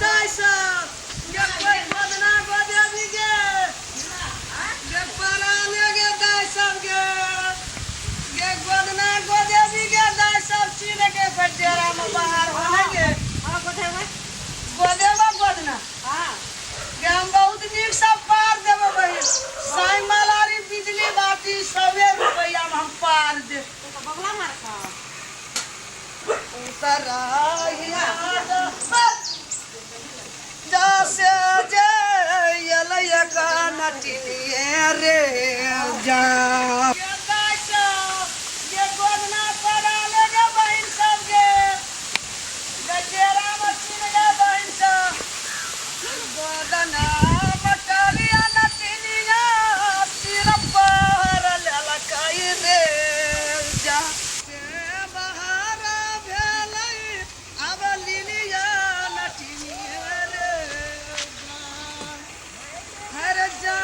दाइ सब गे कोइ गोदना गोदेबी गे गे पराले गे दाइ सब गे गे गोदना गोदेबी गे दाइ सब चीन के डेरा में बाहर होने गे। हाँ, गोदेबै। गोदेबा गोदना। हाँ। गे हम बहुत नीक से पार देबो बहिन। साई मलारी बिजली बाती सवे रुपैया में हम पार दे। तो बगला मार खा। जसे जे एलै कनटिनिए रे जा। ये गोदना पड़ा ले गे बहिन सब गे। गजेरा मचीन गे बहिन सब। गोदना मटरिया नटिनिया सिर पर लेलकै रे जा। से बहार भेलै आब लिलिया नटिनिया रे जा। हर जा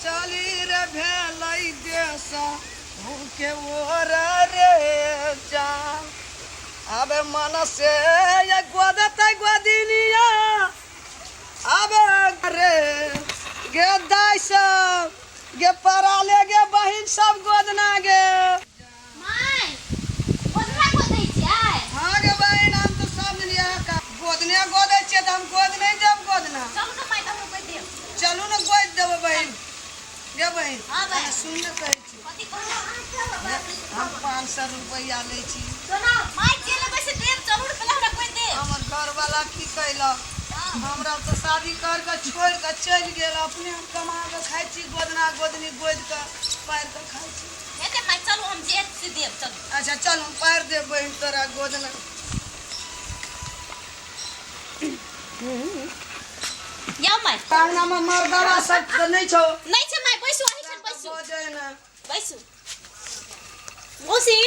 चली रे भेलै देश भूखे ओर रे जा। आबे मन से ये गोदतै गोदिनिया आबे रे गे दाइ सब गे पराले गे बहिन सब गोदना गे। माय, गोदना गोदै छियै? हाँ गे बहिन, हम तऽ सब दिन इएह काज गोदने गोदै छियै तऽ हम गोद नहि देब गोदना। चलू ने माय, तऽ हमरो गोदि देब। चलू ने गोदि देबै बहिन। गे बहिन, हाँ बहिन। अहाँ सुन ने कहै छी। कथी कहू? हम 500 रुपैआ लै छी। माय, जे लेबै से देब, चलू ने पहिले हमरा गोदि देब। हमर घरवाला की कैलक, हमरा तऽ शादी कर के छोड़ि कऽ चलि गेल। अपने हम कमा कऽ खाइ छी, गोदना गोदनी गोदि कऽ पारि कऽ खाइ छी। हेतै माय, चलू हम जे से देब, चलू। अच्छा चल, हम पारि देब बहिन तोरा गोदना। जाउ माय। अंगना में मर्दाना सब तऽ नहि छौ? नहि छै माय, बैसू अहीं ठाम बैसू। गोदे ने। बैसू। मौसी,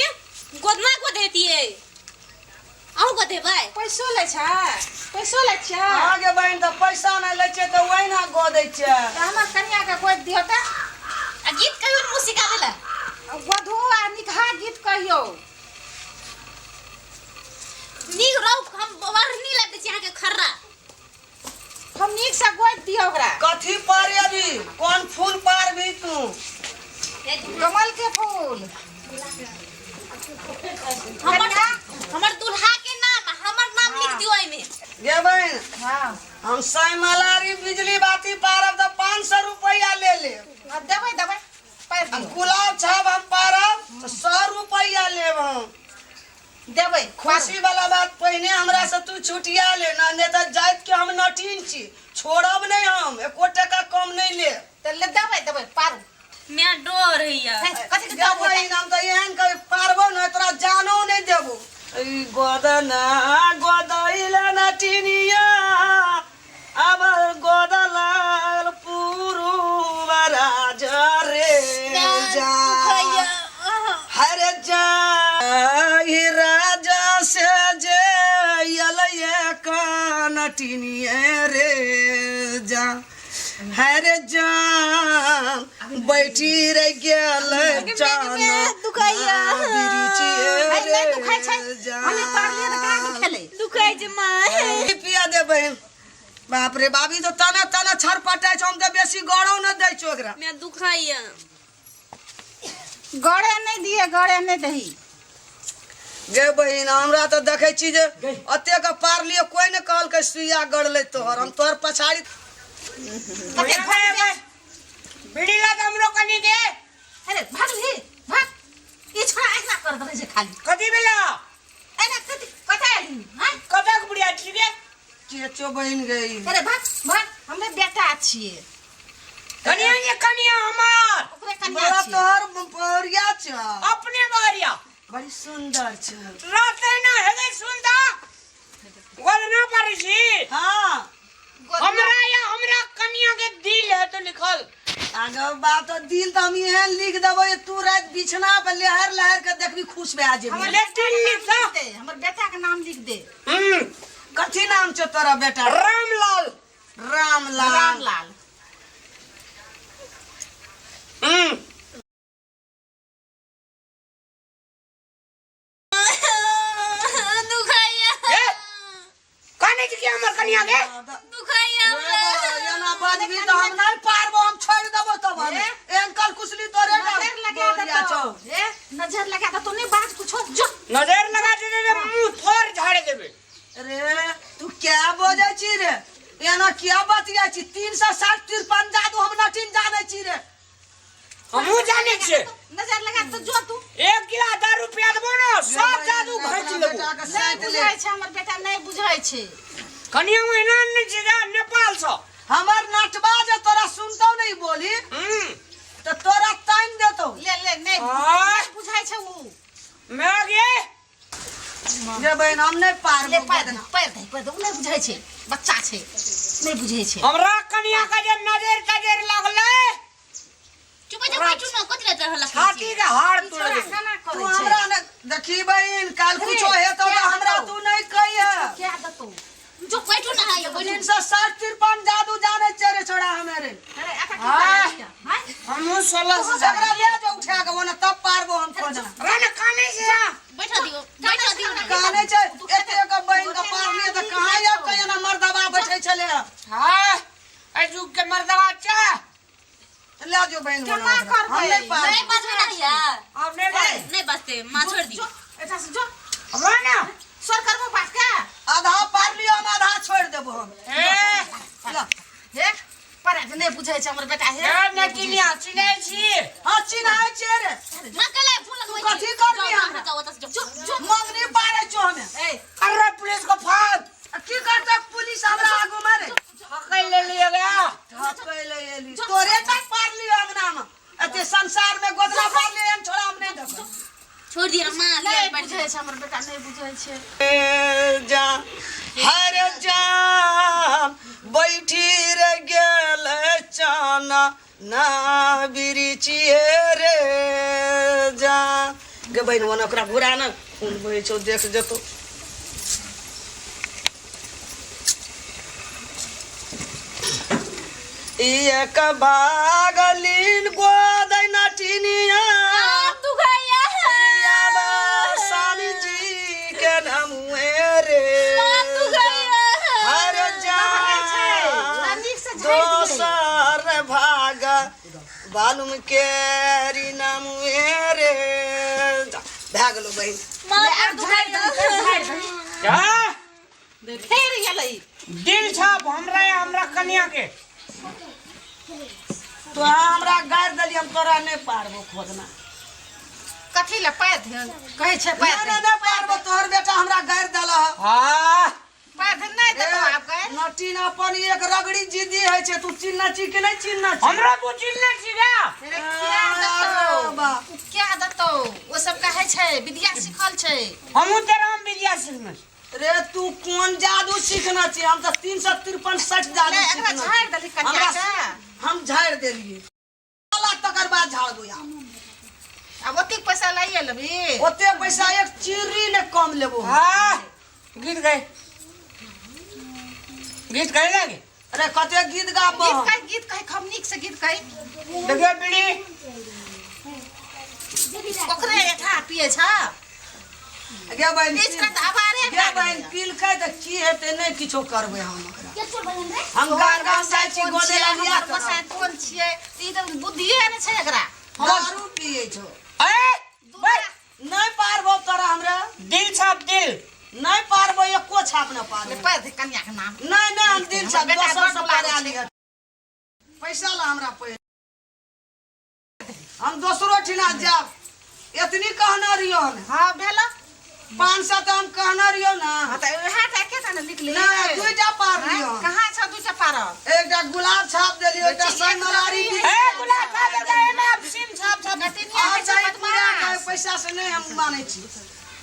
गोदना गोदेतियै, अहूँ गोदेबै? पैसो लै छै? पैसो लै छियै? हाँ गे बहिन, तऽ पैसा नहि लै छियै तऽ ओहिना गोदै छियै। तऽ हमर कनियाके गोदि दियौ तऽ। आ गीत कहियौ ने मौसी गाबै लए। गोधू आ निकहा गीत कहियौ। नीक रहू, हम बड़ नीक लगै छै अहाँके खर्रा। हम नीक से गोदि दियौ ओकरा। कथी पार अभी? कोन फूल पारबी तू? कमल के फूल। हमर हमर दुल्हा के नाम, हमर नाम लिख दियौ एहिमे। गे बहिन। हाँ। हम साई मलारी बिजली बाती पारब तऽ 500 रुपैआ ले लेब। आ देबै, देबै, पारि आ दियौ। गुलाब छाप हम पारब तऽ 100 रुपैआ लेब हम। देबै। खुशी वाला बात, पहिने हमरा से तू छुटिया ले ना, नहि तऽ जाइत के हम नटीन छी, छोड़ब नहि हम, एको टका कम नहि लेब। तऽ ले देबै, देबै, पारू। मैं डर होइया। हे, कथी के गे डर होतै? बहिन, हम तऽ एहन कभी पारबो नहि, तोरा जानो नहि देबो। ई गोदना गोदैला नटिनिया अब गोदलाल पुरुब राजा रे जा। हर जा ही राजा से जे एलै कनटिनिए रे जा। हर जा बैठी रे गेल जान दुखाइया। हे, नहि दुखाइ छै। हमे पारलियै तऽ कहाँ दुखेलै? दुखाइ छै माय। पिया दे बहिन। बाप रे बाप, ई तऽ तना तना छरपटाइ छौ। हम तऽ बेसी गड़ो नहि दै छौ एकरा। मैं दुखाइया। गड़े नहि दिए, गड़े नहि दही। गे बहिन, हमरा तऽ देखै छी जे एतेक पारलियै, कोइ नहि कहलकै सुइया गड़लै तोहर। हम तोहर पछाड़ी कते भाग। बीड़ी ला तऽ हमरो कनी दे। अरे भाग ली, भाग। ई छोड़ा एना करत रहै छै खाली। कथी भेलो? एना कथी कतऽ एलही हँ? कतऽ के बुढ़िया छी गे? केचो बहिन गई। अरे भाग भाग, हमे बेटा छियै। कनिया ये कनिया हमर। ओकरे कनिया बड़ा छियै। तोहर बहुरिया छौ? अपने बहुरिया। बड़ी सुंदर छौ। रहतै ना हेलै सुनता गोदना पारै छी। हाँ। हमरा या हमरा कनिया के दिल है तो लिखल। आगे बात तो दिल तऽ हम एहन लिख देबो जे तू राति बिछना पर लहर लहर के देखबी, खुश भए जेबी। ले दिल लिख दो। दे, हमर बेटा के नाम लिख दे। कथी नाम छौ तोरा बेटा? रामलाल। रामलाल। रामलाल। दुखाइया। ए, कने छी के? कनिया के दुखाइया हमरा। एना बाजबी तऽ हम नहि पारबो, हम छोड़ि देबो तब। हम एहन कल कुशली तोरे नजर लगा बोरिया देतो। छौ। ए, नजर लगा देतो, नहीं बाज कुछो, जो। नजर लगा देते ते मुंह थोर झाड़ देबे। रे तू क्या बजै छी रे? एना किया बतिया छी? 360 53 जादू हम नटिन जानै छी रे। हमहूँ जानै छियै। नजर लगा तो जो तू। एक गिलास दारू पिया देबो ने, सब जादू घैच लेबो। बेटा के नहीं साइत ले। बुझै छै हमर बेटा, नहीं बुझै छै। कनिया महीना नहि छै गे, नेपाल सँ। हमर नटबा जे तोरा सुनतौ नहीं बोली तऽ तोरा तानि देतौ। ले ले, नहीं आय। नहीं बुझै छै ऊ। मैं गे गे बहिन, हम नहि ले पारबो। पैर दे, पैर दे, पैर दे। ऊ नहीं बुझै छै, बच्चा छै, नहीं बुझै छै। हमरा कनिया के जे नजर तजर लगलै, चुप जा, बैठू ना, कथी लए हल्ला करै छाती छी? के हाड़ ई तोड़ छोरा देबो। केना तू करै छै? हमरा ने देखी बहिन, काल रे, कुछो हेतौ तऽ क्या हमरा हेतौ? तू नहि कहिहे। क्या देतौ? चुप बैठू ना, हाय बैठू। 360 53 जादू जानै छै रे छोड़ा हमेरे। अरे एका की आय। करै छियै? हाय। हमहूँ 16 से जाबै। एकरा ले जो उठा के ओने, तब पारबो हम खोजना। रे ने कानै छै। बैठा दियौ, बैठा दियौ ना। कहने छै एते के बहिन के पारलियै तऽ कहाँ आब के एना मर्दबा बैठै छलै। हाँ, एहि युग के मर्दबा छै। ले जो बहिन केना ओना ओकरा। करबै? हम नहि पारबै। नहीं बचबे ना भैया। आब नहि बाज। नहीं बचते माँ, छोड़ दी। जो एटा से जो। रे ने। सर करबो बात के। आधा पार लियो हम, आधा छोड़ि देबो हम। ए। ल। हे पर नहीं बुझै छै हमर बेटा हे। ए नटिनिया चिन्है छी? हाँ, चिन्है छियै रे। माँ कले फोन लगबै छी। कथी करबी जाओ, हमरा? जाओ, ओतऽ से जाओ। जो जो। मंगनी पारै छौ हमे। ए। अरे पुलिस को फोन। आ की करतै पुलिस हमरा आगू मे रे? पकड़ ले लियो गया। ठकै ले एली, तोरे तक पार लियो अंगना मे। एते संसार में गोदना पार लियो, एहन छोड़ा हम नहि देखबै। छोड़ दियौ माँ। नहीं बुझै छै हमर बेटा, नहीं बुझै छै। जा हर जाम बैठी रे गेल चाना ना बिरिचिए रे जा। गे बहिन, ओना ओकरा घुरा ने, खून बहै छौ, देख जेतौ। ई एक भागलिन गोदै नटिनिया दुखाइया। साली जी के नमुए रे। दुखाइया। हर जा पूरा नीक से झाड़ि दियै। दोसर भाग बालुम के नमुए रे। भए गेलो बहिन। माँ। ले, आब झाड़ि दही, झाड़ि दही। हाँ। फेर गेलै। दिल छाप हमरा या हमरा कनिया के। तो हमरा गारि देली, हम तोरा नहि पारबो खोदना। कथी ले पैर धे कहै छै? पैर नहि धे। नहि, नहि पारबो। तोहर बेटा हमरा गारि देला। हाँ। पैर धे नहि देतौ आब गारि। नटीन अपन एक रगड़ी जिद्दी होइ छै। तू चिन्ह छी कि नहि चिन्ह छी? हमरा तू चिन्हने छी गे? रे क्या देतौ? बा। उ क्या देतौ? ओ सब कहै छै विद्या सिखल छै। हमहूँ तेरा हम विद्या सिखने छी। रे तू कोन जादू सीखना छी? हम तऽ 353 60 जादू ले एकरा सीखना झाड़ि देलही कनिया हमरा के। हम झाड़ि देलियै, तकर बाद झाड़बो आब। आब ओतेक पैसा लाइए लेबही? ओते पैसा एक चिर्री ने कम लेबो। हाँ, गीत गए, गीत गए लागे। अरे कते गीत गाबो? गीत कहि, गीत कहि, खूब नीक से गीत कहि। देखियो बीड़ी। ओकरे एठा पिए छ। गे बहिन। बीच के तऽ आवारे गे बहिन, पीलकै तऽ की हेतै? नहि किछो करबै हम ओकरा। के छोड़ बहन रे। हम गाँव गाँव जाइ छी कोन गोदे छियै, ला लिया हमर गोसाई कोन छियै? ई तऽ बुद्धिए नहि छै एकरा। दारू पियै छौ। ए। दूटा नहि पारबो तोरा हमरा। दिल छाप, दिल। नहि पारबो, एको छाप नहि ले पारबो। पैर दे कनिया के नाम। नहि नहि, हम दिल छाप हमर बेटा दोसर से बड़ दुलारू पड़ा छै। लिह। पैसा ला हमरा पहिले, हम दोसरो ठिना जायब, एतनी कहने रहियो हम। हाँ, भेल। 500 तऽ हम कहने रहियो ना। हाँ, तऽ उएह टा एकेटा ने लिखली। नहि, दुइटा पार लियो। कहाँ छौ दूटा पारल? एकटा गुलाब छाप देलियो, एकटा संगमलारी। ए गुलाब छाप देलकै, एहिमे आब सिम छाप छाप। नटिनिया और होइ छै दही पूरा के बदमाश। पैसा से नहीं हम मानै छी।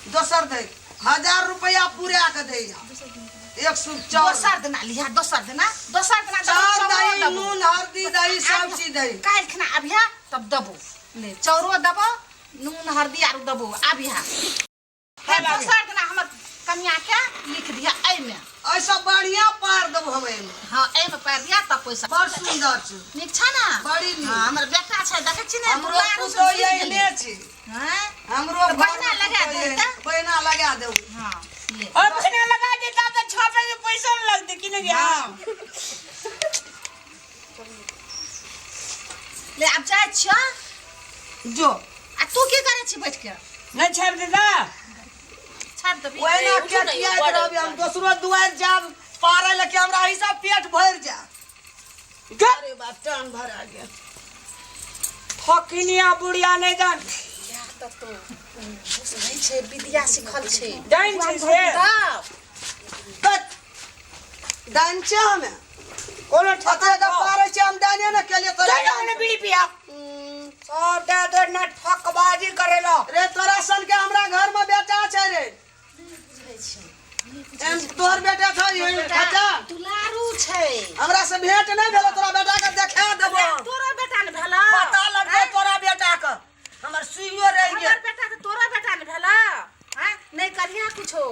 दोसर दै 1000 रुपया पूरा के दै, एक सूप चाउर। दोसर दिना लिहा, दोसर दिना, दोसर दिना देबो, चाउर चाउरो दही, देबो। नून हल्दी दही, सब चीज दही। काल्हि खिना अबिहा तब देबो। ले चाउरो देबो, नून हल्दी आरो देबो, अबिहा। फेर दोसर दिना हमर कनिया के लिख दिहा एहिमे। ऐसा बढ़िया पार देबो हम एहिमे। हाँ, एहिमे पार दिहा तब पैसा। बड़ सुंदर छै। नीक छै ने? बड़ी नीक। हाँ, हमर बेटा छै, देखै छी ने? हमरो दुलारू से पुतोह बुझि गेलै। एहने छै। हाँ? हमरो तऽ घर बहिना मे लगा पुतोह दही एहने। तऽ? बहिना लगा देबो। हाँ, ले। और बहिना लगा। देता तो छापे के पैसा न लगते कि नहीं हाँ ले आब जाइ छियौ जो आ तू की करै छी बैठ के नहीं छाप देता छाप देबी ओहिना उठू ने, केटियाइत बड़ रहबी हम दोसरो दुआरि जाब पारै लए कि हमरा हिसाब पेट भरि जा गे अरे बाप टांग भरा गेल फकिनिया बुढ़िया नहीं जान तऽ तू बुझै छै विद्या सिखल छै जान छै से तब दान छै हमे कोनो अते के पारै छै हम दाने ने केलिए तोरा चल जाओ ने बीड़ी पिया सब दे दे ना ठकबाजी करेला रे तोरा सन के हमरा घर में बेटा छै रे एम तोहर बेटा छौ ई खच्चा दुलारू छै हमरा से भेंट नहीं भेलो तोरा बेटा के देखा देबो तोरो बेटा ने भेला पता लगतै तोरा बेटा के हमर सुइयो रहि गेल हमर बेटा के तोरो बेटा ने भेला हैं नहीं करिया कुछो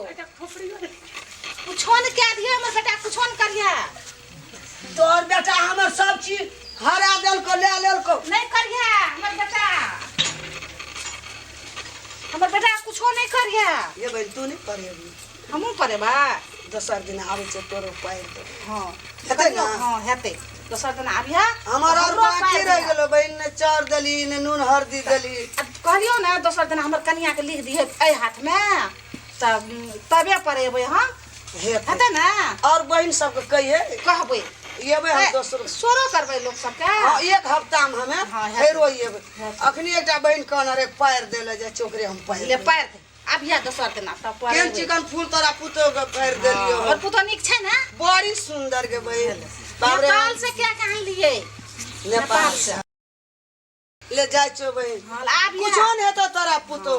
कुछो ने कह दिया हमर बेटा कुछो ने करिया तोहर बेटा हमर सब चीज हरा देलको ले लेलको नहीं करिया हमर बेटा हमर बेटा कुछो नहीं करिया ये बहन तू नहीं पढ़ेबी हमहूँ पढ़ेबा दोसर दिन आबै छै तोरो पारि देबो हाँ हेतै ने? हाँ हेतै दोसर दिन आबिहा हमर और हमरो बाकी पारि रहि दिहा। गेलो बहन ने चाउर देली ने नून हरदी देली आ कहलियौ ने दोसर दिन हमर कनियाके लिख दिहे एहि हाथमे तब तबे पढ़ेबै हम हेतै हेतै ने और बहन सबके कहिए कहबै एबै हम दोसर सोरो करबै लोक सबके हाँ एक हफ्ता में हमे हाँ, हेतै। फेरो एबै अखनी एकटा बहन कहने रे पारि देले जाइ छै ओकरे हम पारि ले देबै। पारि दे आबिहा दोसर दिना तब केहन पढ़ेबै चिकन फूल तोरा पुतोह के पारि देलियो और पुतोह नीक छै ने बड़ी सुंदर के बहन बाप रे नेपाल से क्या कहाँ लिए नेपाल से ले जाइ छौ बहन हाँ, आबिहा कुछो नहि हेतौ तोरा पुतोह